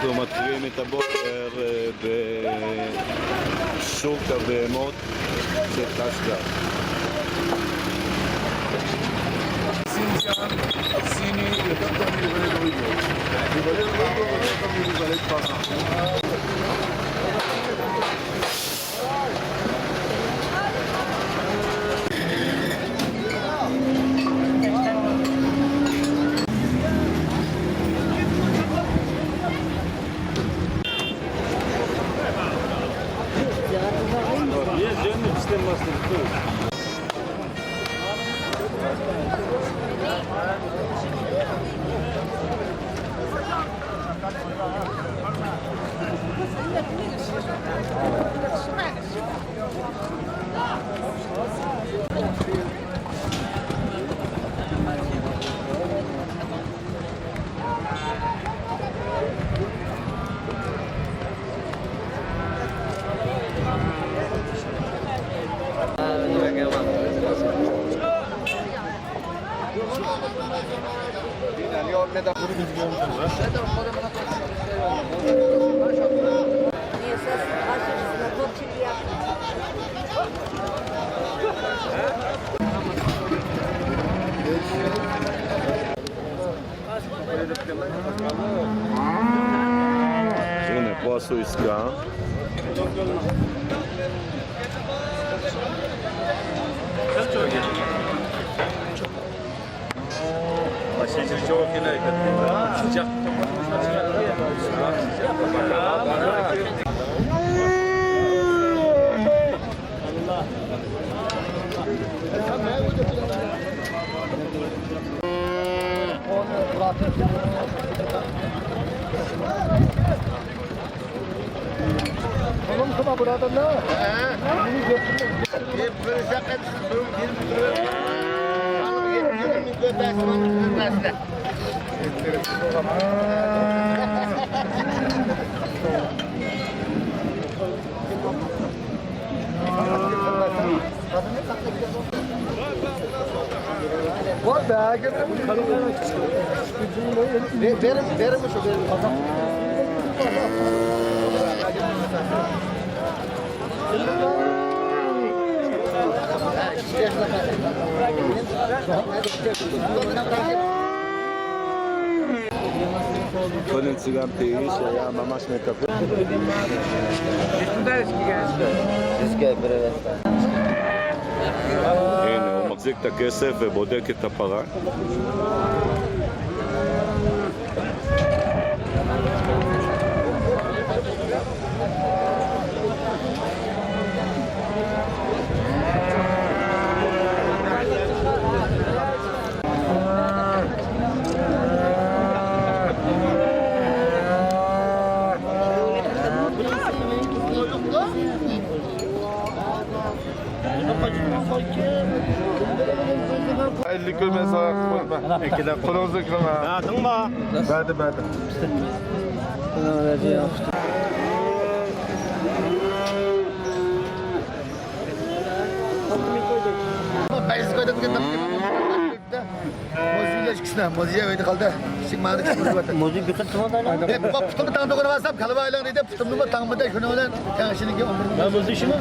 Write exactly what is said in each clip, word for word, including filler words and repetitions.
מתחילים את הבוקר אה, בשוק הבהמות של טסקה. סינג'אן, סיני, יותר טוב מלהיוולד אויגור. להיוולד אויגור יותר טוב מלהיוולד פרה. הנה, פה עשו עסקה. Oğlum, kıma burada ne? He? Hep böyle şaka. Var be, gel. Ver, verin, verin şu, verin. קודם צילמתי איש שהיה ממש מקווה. הנה, הוא מחזיק את הכסף ובודק את הפרה. ئەللىك كۆرمەي ساڭا قويما. قولىڭىزنى كۆرمە. بەردىڭمۇ؟ بەردى، بەردى. بەردى. موزىيلار ئىككىسىنى، موزىي ئۆيدە قالدى. كىچىك ماڭدى، كىچىك موزىي بار. موزىي بېقىپ تۇرغان ئايلاندى. ھېي، بۇ پۇتۇمنى تاڭ دوغىنى بارسام، كالۋا ئايلاندى دەپ، پۇتۇمنىمۇ تاڭمىدى، شۇنىڭ بىلەن تەڭشىنىڭكى ئون بىر. مەن موزىي شۇمۇ؟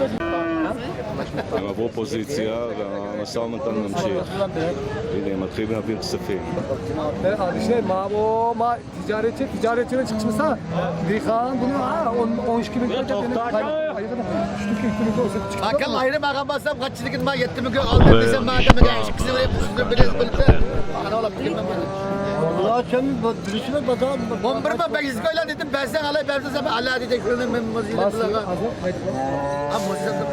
Ана бу позиция, ана самый там нам чи. Или мы требуем ксефин. Э, а, дишне, ма, о, ма, تىجارەتچى، تىجارەتچىدىن چىقىشمىسا، دېھقان بۇنى، ھە، ئون، ئون ئىككى مىڭ دەپ، يەنە ئاكام ئايرىم ئالغان بولسام، قانچىلىكىنى ما يەتتە مىڭگە ئالدىم دېسەم، ما ئاكام ئىككىسىنى بېرىپ، بىلىپ، قاراۋلاپ كېلىمەن. ئۇلار كىم؟ بۇ بىرسىنى بازار، ئون بىر مىڭ بەش يۈزگە ئايلان دېدىم، بەرسەڭ ئالاي، بەرمىسەڭ سەن ئالا دېدى. شۇنى مەن مۇزىيلىق بىلەن. ھە، مۇزىيلىق.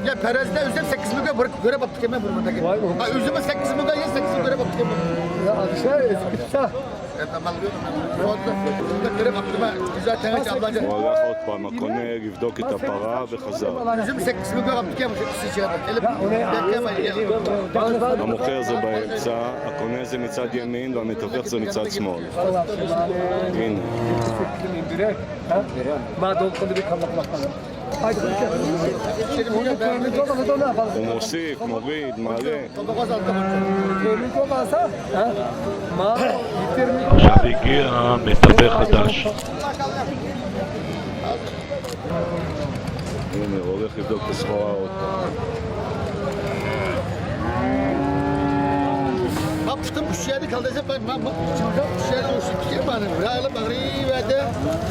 يا، پەرەزدە ئۆزۈم سەككىز مىڭگە بىر كۆرۈپ ئاپتىكەنمەن بۇ مۇنداق. ۋاي، ھە، ئۆزۈممۇ سەككىز مىڭگە، يا سەككىز مىڭ كۆرۈپ ئاپتىكەنمەن. يا، ئادىشە، ئۆزى كېتىپتۇ. والله עוד פעם, הקונה יבדוק את הפרה וחזר. המוכר זה באמצע, הקונה זה מצד ימין והמתווך זה מצד שמאל. הנה. ما دول كل بيت الله الله. Haydi, konuşalım. Onu görmüş olmasa da ne yapalım? Mosif, Mobid, Mali. Konuşalım. Görmüş olmasa, ha? Ma, J'avais Guy, hein, mais t'avais Radash. Yine, o da hızlı kısma var. Bak, tutup bir şeyde kalacak, bak, bak, bak, uçuracak, bir şeyde uçup gidecek bana. Raylı bağırı verdi,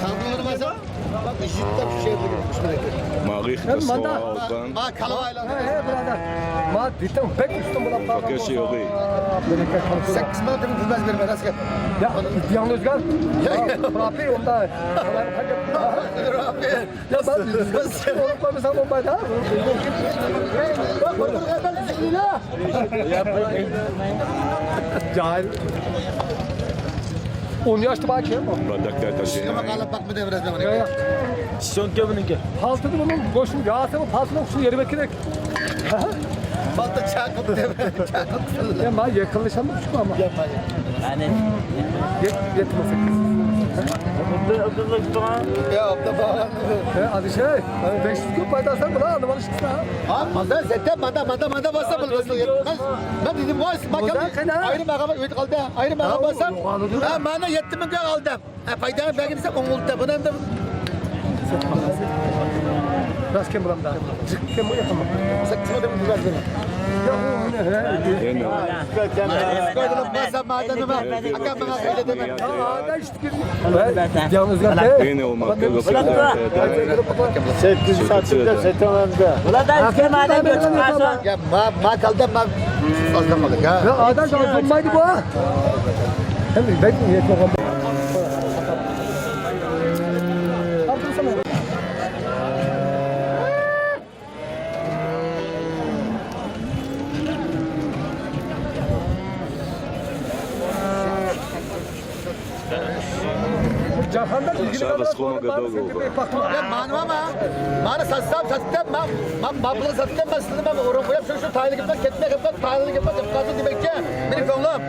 kaldırılmasa, bak, işittik bir şeyde. Mağrih kısma var. Bak, bak, kalavayla. He, he, birader. Ma, ditim, pek üstüm bulup kaldım. Bakışı yok, iyi. Sen kısmına tabii bilmez bir, ben nasıl? Ya, yalnız gel. Ya, Rafi, onda. Rafi. Ya ben, ben olmasa olmaz ha. Cahil. On yaşta bak ya. Bardaklar taşıyın. Ama kalıp bakma devre zamanı. Ya, ya. Sonki bununki. Paltını bunun boşun yağsa bu paltının şu yeri bekledik. Palta çakıp devre çakıp. Ya ben yakınlaşamam şu ama. Yapma. Yani. Yet-, yetmez. Abdullah, Abdullah, Abdullah. Ya, Abdullah. Ya, hadi şey, beş yüz gün paydarsan buna aldım, alışıksın ha. Ha, manda, zaten manda, manda, manda basa bulmasın. Ben, ben dedim, vay, bak, ayrı mağaba ödü kaldı. Ayrı mağaba basam. Ha, bana yetti bin kaldı. Ha, paydanı belki de on oldu. Bunu da Rast kem bulamda. Kem bu yapamam. Sen kime de bilmez beni. Ya bu ne he? Koydum, basa madeni var. Hakan bana söyle deme. Ya, da işte. Yalnız gel. Yine olmak yok. Sekiz saatinde setemende. Ulan da ülke madem götürmez lan. Ya ma, ma kaldı ma. Fazla kaldı ya. Ya adam da olmaydı bu ha. Hem ben niye çok Jahanda bilgili. Aşağıda sxona gadol oldu. Ya, mani, mani satsam, sattım, man, man, man bunu sattım, man sizni, man orun koyup, şu, şu taylı gitmez, ketmeye gitmez, taylı gitmez, gitmez, demek ki, bir konuğum.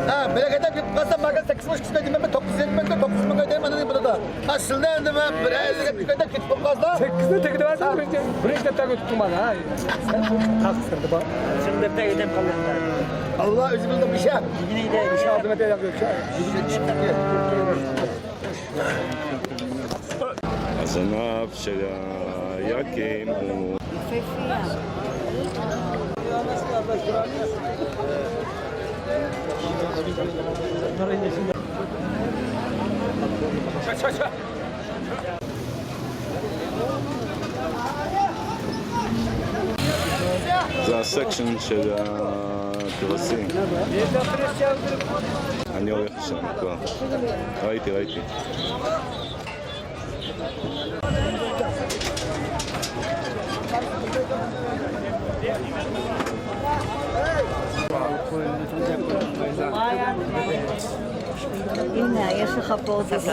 Ha, bir kadar gitmezse, bakın, sekiz buçuk kısmet, ben dokuz yüz yetmez, dokuz yüz bin ödeyim, anladın bunu da. Aslında endi men bir elli yetmiş ketib qolsa. Sekizni tegdi bersin, birinchi, birinchi daftarga o'tib turmadi, ha. Sen haqsın, bak. Şimdi defter ödem kaldı. Allah özü bildi bir şey. Yine de bir şey aldım, ödem yok. Azanav şela yakim. יפהפייה. זה הסקשן של הכבשים. אני הולך לשם כבר. ראיתי, ראיתי. Yine yaşa kapı odası.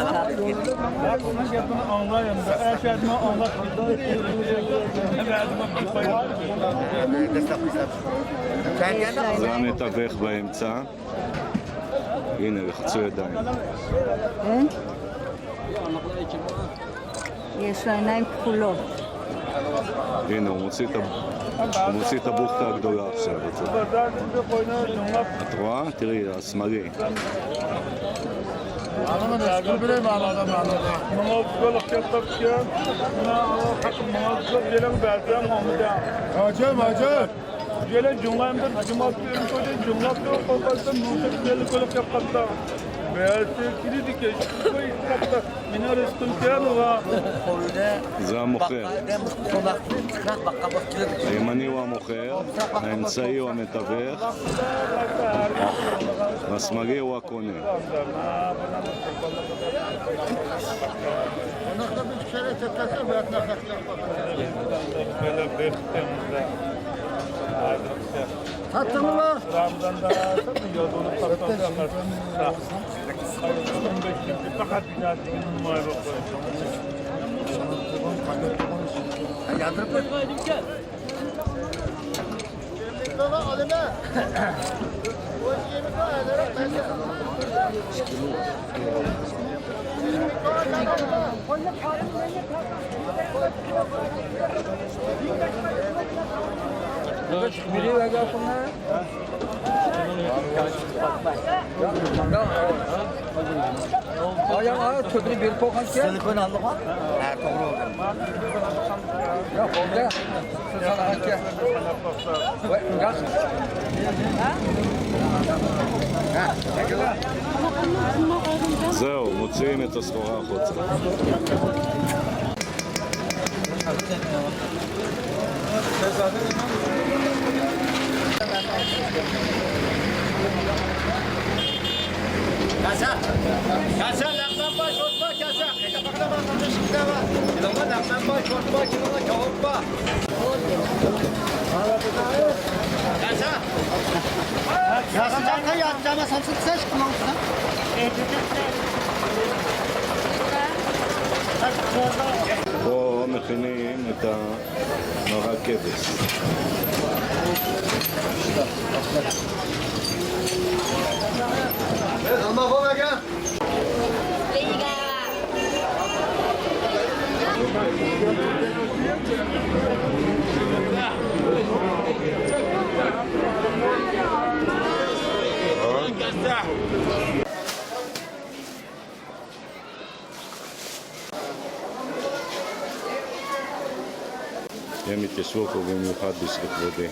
זה המתווך באמצע. הנה, לחצו ידיים. כן? יש לו עיניים כחולות. הנה, הוא מוציא את ה-, הוא מוציא את הבוכטה הגדולה עכשיו. את רואה? תראי, השמאלי. Hacım, hacım. Gelen cumlayımdır, cumartesi günü koydu, cumlayıp da korkarsın, nurta güzellik olup yapmakta. Meğerse kilidi geçti, bu itirafta. Meni rızkım kârı var. זה המוכר. הימני הוא המוכר, האמצעי הוא המתווך, והשמאלי הוא הקונה. Sattın mı lan? Yandırıp Silikon aldıq mı? Ha, doğru oldu. Ya, oldu. Зэо, мыцыми тасхугъа хъуцэ. كاسا، كاسا، لەقمەن بار، شورپا، كاسا. قېيتا باقىنا بار، قىلدى شىكلە بار. كېلىڭلار، لەقمەن بار، شورپا، كېلىڭلار، كاۋاپ بار. كاسا. كاسا، جان، قاي، يا، جان، سامسون، ساش، كېلىڭلار. بۇ مېخىنى مېتا ماغا كېدىس. ئالما بولمىغان. Yemite svoko vemio hadis iklode.